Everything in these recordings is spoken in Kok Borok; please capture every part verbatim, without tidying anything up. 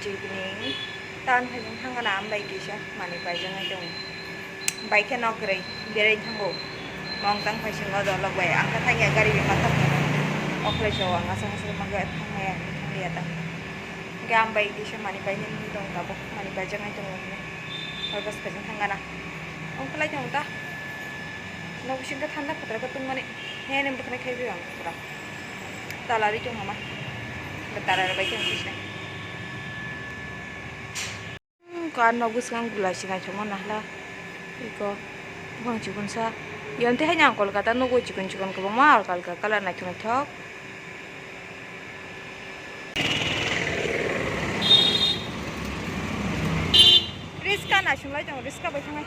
Evening, town phaising thangkha na, ambai kisa manwi paijak nai tongo. Bai khe nok kwrwi berwi thango. Mong tang phaisingo dolok bai, ang khe thangya gari bai ma thangya. Okhlai chao ang aswk aswk ma thangmaya, thangya ta. Hwnkhe ambai kisa manwi painani tong tabuk, manwi paijak nai tongo hwnwi. Hor bwsai phaising thangkha na. Ongkhlai tongo ta. Nok bising khe thanda phatar khe tungmani. He, nini bwkhwnai khai phiyong pura. Tala ri tong hama. Tala ri bai tong sisne. Hmm, kar nok bwskango gulai se naithokma nahla. Iko buphang chikonsa. Yonte haino ang Kolkata nogo chikon chikon kwbangma alka alka colour naithok naithok. Riska naisumlai tongo, riska bai thangai.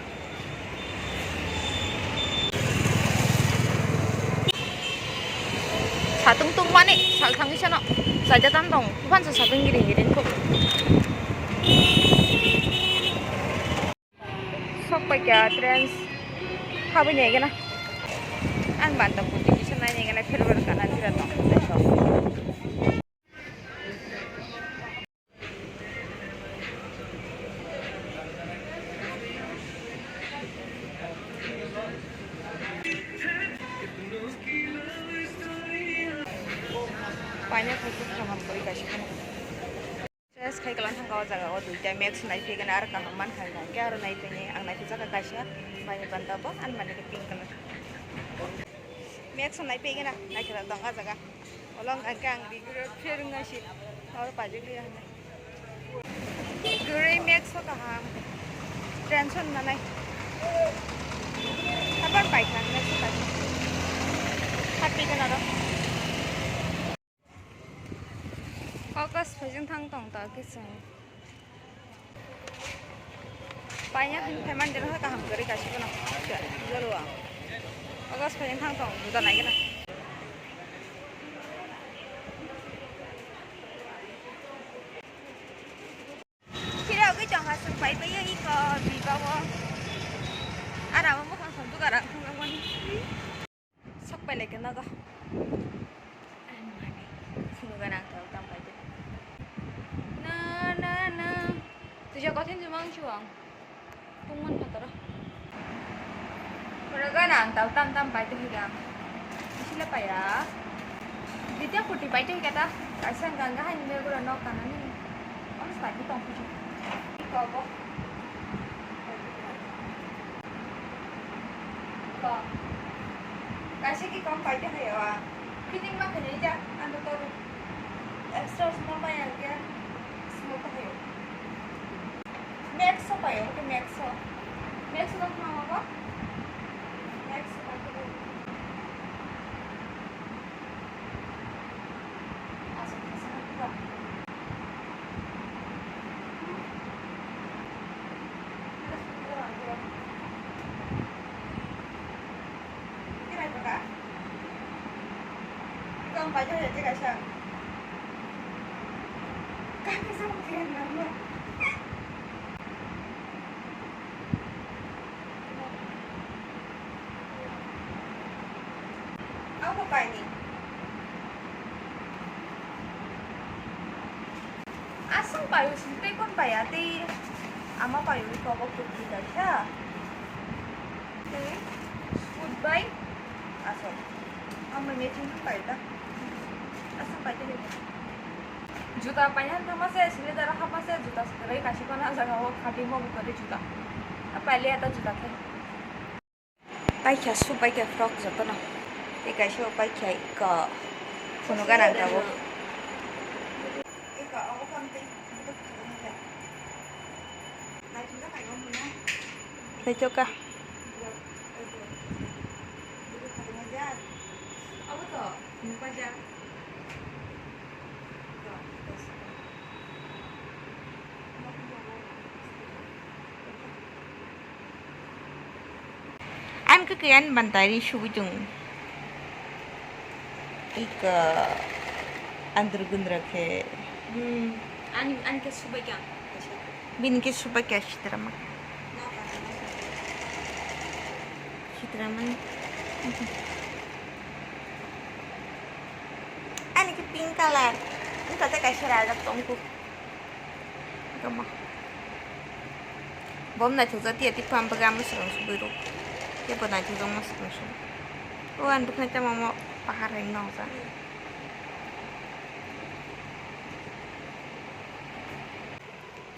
Satung tungmani sal thangwi sano chaida tam tong, buphansa satung giring giring kok. Sok pai kya trends habwi nai gana. Ang banta phuti kisa nai nai gana, philwar kana tira tong. Paina khaikhe kaham kwrwi kaisa phano. Fresh khai kalang thangkha o jaga o duita Max nai phegana aro kaham mankha hwnkhe aro nai phegani ang nai phijak kaisa bai ni banta bo ani mani khe pink colour. Max nai phegana naithok tong o jaga. Olo hwnkha khe ang regular pherwng nai si oro paijak liya hwnwi. Gray Max o kaham. Tension nanai. Habar paikha Max o paikha. Happy kana ro. August phaising thang tong ta khe chwng. Paina hin phaiman jeno kaham kwrwi kaisa bono. Jalo ang. August phaising thang tong juda nai gana. Phirogwi tongkha chwng pai pai iko biba o. Ara mo bwkhang thong duga rang thung mani. Sok pai lai khe nogo. Ani mani. Phunukgwi nang tong tam pai de. Na, na, na. Tuja kothin jumang chuang. Tungman phataro. Phunukgwi nang tong tam tam pai de higa. Isile paya. Ditya kuti pai de higa ta. Kaisa ganga hai ni gura nok kanani. Om sai tong kuchu. Iko bo. Ko. Kaisa ki kom paite hayo a. Fitting ma khani ja, ando to extra small ma yang kya small ta hayo. Max so payo, ke Max so. Max so ma ko. Max so payo. Abo kaini. Aswng payo sing tei kon paya tei ama payo ni kobo kurti kaisa. Tei sut bai aswk. Ama matching payo ta. Aswng pai tei. Juta paina hapma se, sini dara hapma se, juta se kwrwi kaisa phano ah jaga o khatwi mo bo kwrwi juta. A pailiya ta juta khe. Paikha su paikha frock jotono. Tei kaisa o paikha iko phunukgwi nang tabuk. Naithoka. Ang khe kaya ni bantari sugui tongo. Ika andra gundra khe. Hmm, ani, ani khe subai kha. Bini khe subai kha sitra ma. Sitra ma. Ani khe pink color. Wngkha tei kaisa rajak tongkuk. Tamo. Bom naithok jatiya tipha ang bagwi ang swkang subui rw. Tei bo naithok jokma swkang sub. O ang bwkhwnai tamo mo pahar hai nokjak.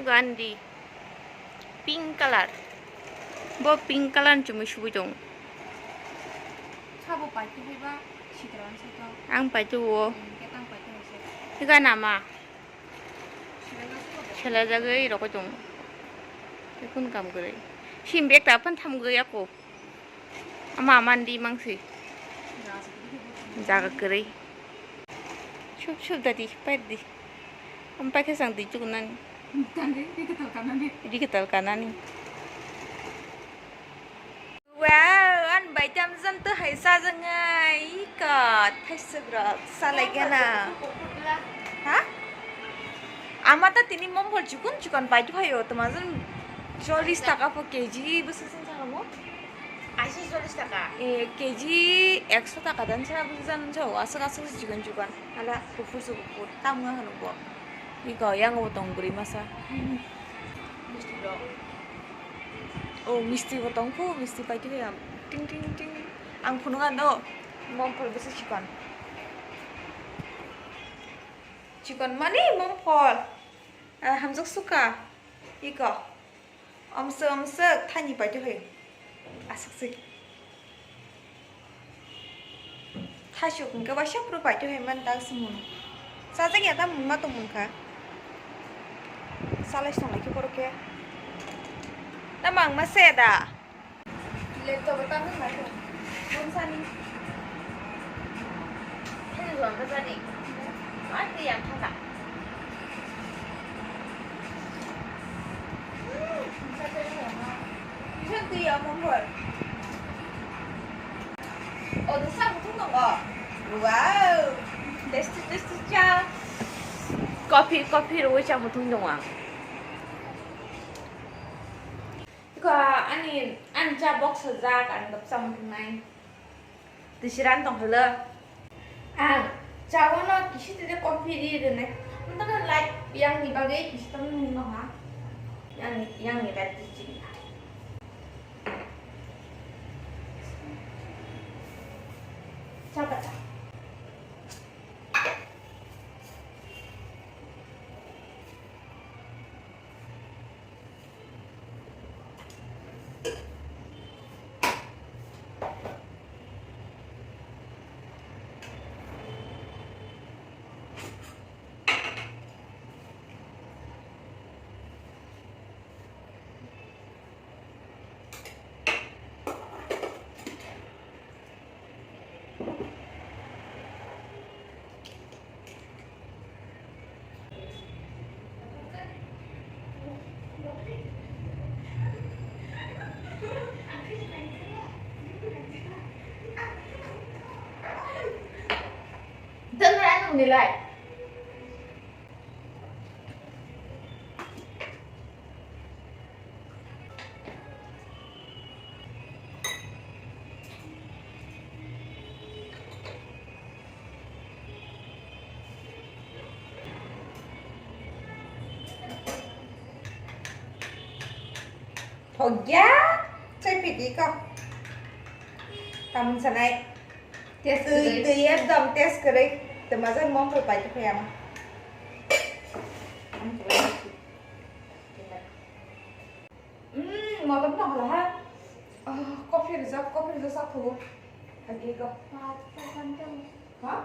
Gandhi. Pink colour. Bo pink colour ni chumui subui tong. Sabo paitwi haiba sikra ang saito. Ang paitwi o. Hmm, ketang paitwi hai se. Higa nama? Silaijak se. Selajagwi rokoi tong. Ekun kam kwrwi. Sim bag ta phan tham gwi ako. Ama mandi mangsi. Jaga kwrwi. Sup sup dadi, paidi. Ampai khe chang di chukunani. Tangwi, di ketal kanani. Di ketal kanani. Wow, an bai tam jan to hai sa jangai. Ika, thaisuk rok, salai gana. Ha? Ama ta tini momphol chikon chikon pai to hayo, toma jan chollish taka po K G bwswk song sakamo. Ashi chollish taka. Eh, K G ekso taka dan sa bwswk jan sa, aswk aswk se chikon chikon. Hala kuphur se kuphur, tamo hwnwi bo. Iko yang bo tong bwrwi masa. Misti rok. Oh, misti bo tong phu, misti pai to hayo. Ting ting ting. Ang phunuk ano. Momphol bwswk chikon. Chikon mani momphol. Ah, hamjak suka. Iko. Omswk omswk thani paitwi hai. Aswk se. Thasuk hwnkhe waisa phuru paitwi hai man tak se mung. Chajak ya ta mungma tong mungkha. Salai songlai khe borok khe. Tamo ang ma se da. Laptop o tamni mai tong. Bonsani. Ini jual ke tadi. Mati yang kata. Hmm, bisa jadi ya, Ma. Bisa tu ya, Mongol. Oh, dosa butuh nggak? Wow. Tasty, tasty cha. Coffee, coffee rwui cha butuh dong ang. Iko ani, ani cha box sajak, ang dopsa muthungnai. Tisiran tong hwlo. Ang chawano kisi tide coffee ri rwnai. Nokno light yang ni bagwi kisi tong nini no ha. Yang ni, yang ni light di chini. Cha ta cha. Dono anu nilai. Thokya, chai pidi ko. Tamung sanai. Test kwrwi. Twi, twi ekdom test kwrwi. Twi majak mom phai pai phai ama. Mmm, motom no hala ha. Ah, coffee rijak, coffee rijak sak thugo. Agi go. Ha?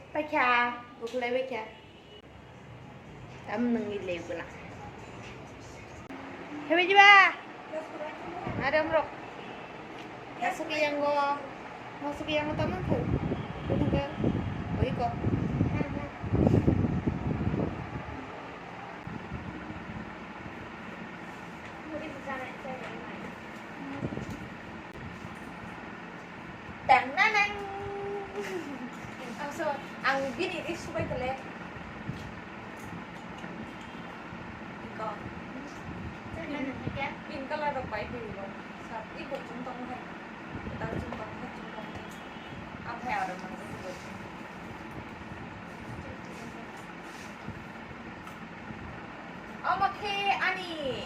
Paikha, buklai paikha. Tam nungwi lebu na. Hebi jiba. Are amrok. Masuk ke yang go. Masuk ke yang go taman ko. Betul ke? Oi ko. Tang nanang. Ang bini ri subai kale. Iko. Pink color rok pai phi ro. Sa iko chung tong hai. Dal chung tong hai, chung tong hai. Ang hai aro mang. Omo khe ani.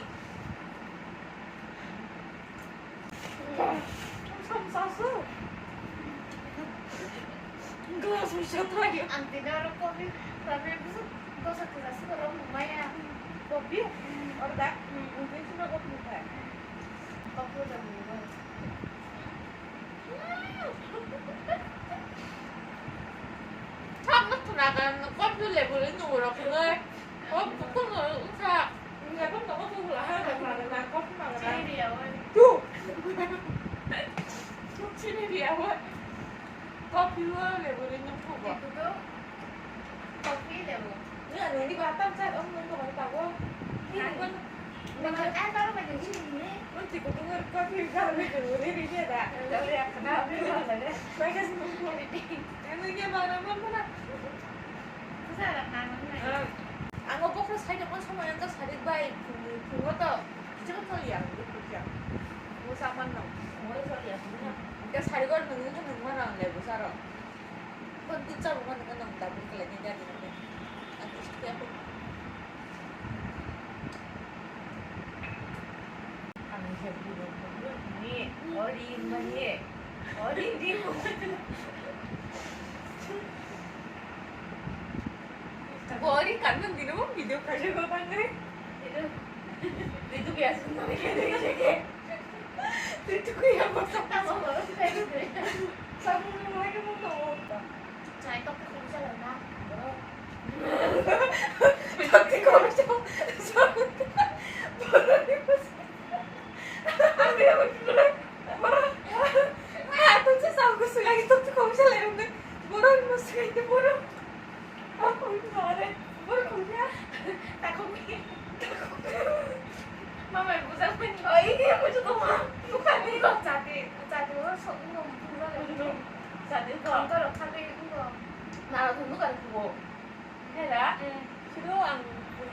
Glass bisa tayo. Ang tino aro coffee, tapi bisa dosa kira sih kalau mau maya. Coffee? Or that? Mungkin cuma kopi teh. Kopi udah mulai. Thang na thuna kan kopi lebu le nunggu rok ngai. Kopi kutung ngai usa. Ngai pun nunggu tuh lah. Kopi mana? Kopi mana? Chini dia woi. Tuh. Chini dia woi. Kopi lo lebu le nunggu. Itu tuh. Kopi lebu. Nggak, nanti batam cat om nunggu baru tahu. Ini kan. Nggak, kan baru makan sini. Nanti kutung ngai kopi kan lebu le dia dah. Kalau ya kenapa? Bagus nunggu. Yang ini mana mana mana. Ang o bokhorok sai tongma somoi wngkha Sadiq bai phungo to kiching choli ya, phungo cha man no, phungo choli ya, phungo. Hingke Sadiq o nungwi khe nungma nang le bwsarok. Kon tu cha bo nang nang da bun kala ni da ni. Ang tu sakya ko. Ang je bun ni, ori mani, ori di. Boring kan nang dino mo video khaje ko tang ngai. Itu, itu biasa nang kene kene. Itu ku ya mo sa. Tamo mo. Sabu mo mo ke mo mo. Chai tok ko sa la na. Tok ko sa. Sabu. Boring ko sa. Ang dia mo. Boring. Ah, tu sa sabu ko sa lagi tok ko sa la yung. Boring mo sa itu boring. Takhukni. Takhukni. Mama, bujakmani. Oh, ini yang bujuk mama. Bukan ini. Chati, chati, oh, sok, ini, ini, ini. Chati, kok. Tongkar, kami, ini. Nah, tunggu kan, tunggu. Hera? Hmm. Sudah, ang,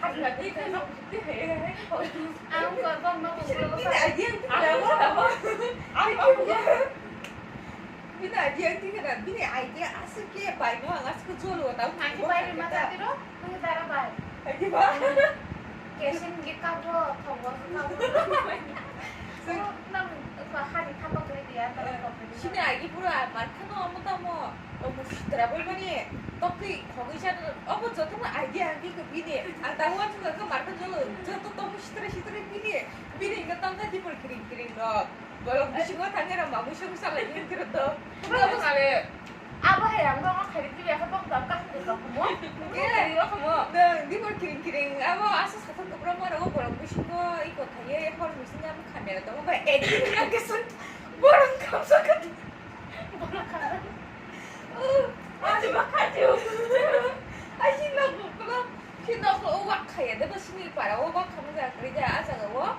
hati-hati, kan, sok, putih, hei, hei, hei. Ang, kok, kok, mau, kok, kok, kok. Ini aja yang tidak apa, apa. Apa, apa. Bini idea khe khna, bini idea aswk khe bai no, ang aswk khe jolo, tamo ang khe bai rwma jati ro, nung dara bai. Khe ba? Kesin ge kabo, thogo kabo. So, nang ko hari thapa kre dia, ta ko kre. Sini agi pura mar khano amo tamo, omo sitra bol mani, tokri khogwi sa, omo joto no idea ang khe bini, ang tamo ang khe mar khan jolo, joto tamo sitra sitra bini, bini khe tamo dipor kiring kiring rok. Bolong bisingo thangwi rw mamwi song salai ni wngkhe rw to. Abo hai ang bokno khairi twi ya khe bok dam kaham de rw khumo. Khe rw khumo. Nwng dibor kiring kiring abo aswk sathang kwbra ma rw bolong bisingo iko thaiwi hor bisingo amo khamya rw tongo bai ek din na khe song borok kamsa kha. Borok kamsa. Oh, aji ma khaji. Aji ma bukla. Sini o wak khaya de, bo sini para o wak khamung jaga kwrwi ja, a jaga o.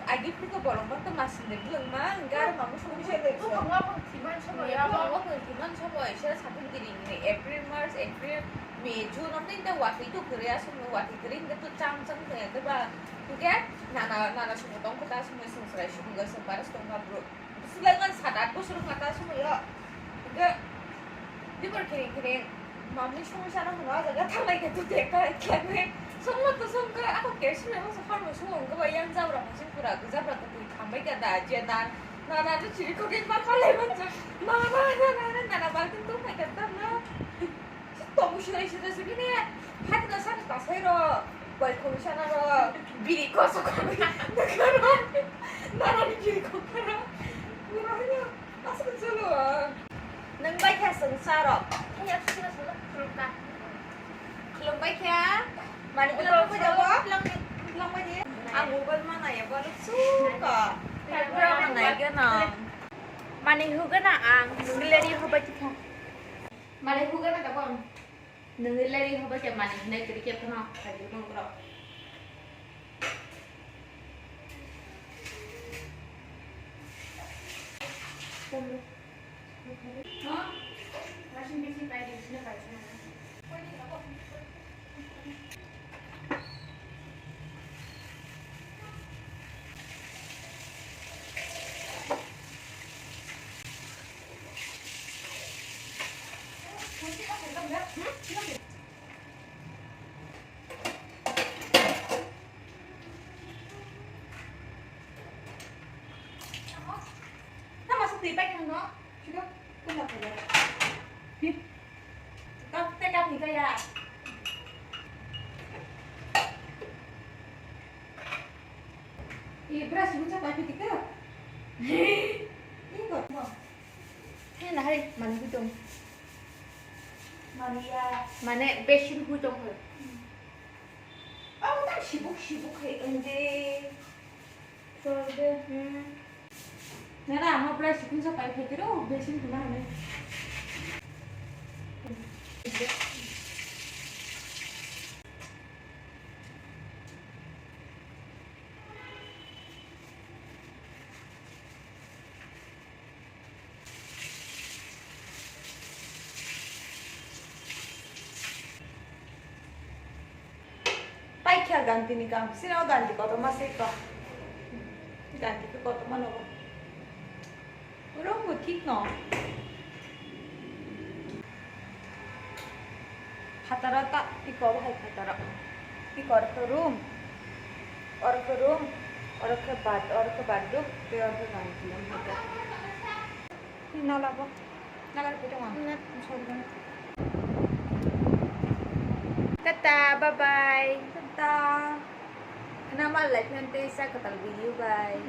Agi phuru khe bolong bakta masinde bwlwng ma, hwnkhe aro mamung song bisa le. Buphang wak phang thiman sobo ya, buphang wak phang thiman sobo, isa satung kiring ni April, March, April, May, June, amtwi ta watwi to kwrwi, aswk no watwi kwrwi, hwnkhe to cham cham khaya de ba. Hwnkhe nana, nana sumo tong khe ta sumo song srai sumo ga song bara tong ba bro. Swlaiman sat at bosor wngkha ta somoio. Hwnkhe dibor kiring kiring mamni somosya no hwno o jaga thanglai khe tute kha khlaiwi. Songma to songkha ako kerosene no hormo sumo wngkha bai yang jabra hwnse pura jabra kwtwi khambai kha da je nan nana no chiri khogwi ma khalai manjak nana nana nana balting tongphai kha tamno. Tongo sirai sirai se bini phatino saka tasai rok, bai khoro sana rok, biri koso khogwi nokha rok, narani biri kokha rok. Pura hino aswk chwlo. Nwng bai kha swngsa rok. Khulumbai kha. Mani khulumbai kha. Ang mobile ma naiya bwlwk suka. Pura ma naigwno. Mani hugwno ang nwng leri hobai kha. Mani hugwno tabok. Nwng leri hobai khe mani hinai kwrwi khe phano khaidi nokro. No? Washing machine pai di sini pai. Twi pai thang no, sino, tula tula. Hi. Kap te kap hi kaya. Ibra sibuk sa pai piti ka. Iko mo. He na hari mani hudong. Mani ya. Mane besin hudong he. Oh, tak sibuk sibuk he ende. Chol de. Hmm. Nana, amo price kun sa pai phetero, besin kuna hane. Paikha ganti ni kam, sino ganti kotorma se ko. Ganti ko kotorma nogo. Room bo thik no. Phataro ta, iko bo hai phataro. Iko oro khe room. Oro khe room. Oro khe bath, oro khe bathroom. Tei oro khe ganti. Nala bo. Nala bo tong ang. Sorry. Tata, bye bye. Tata. Khna mal lai phan tei sa kwtal video bai.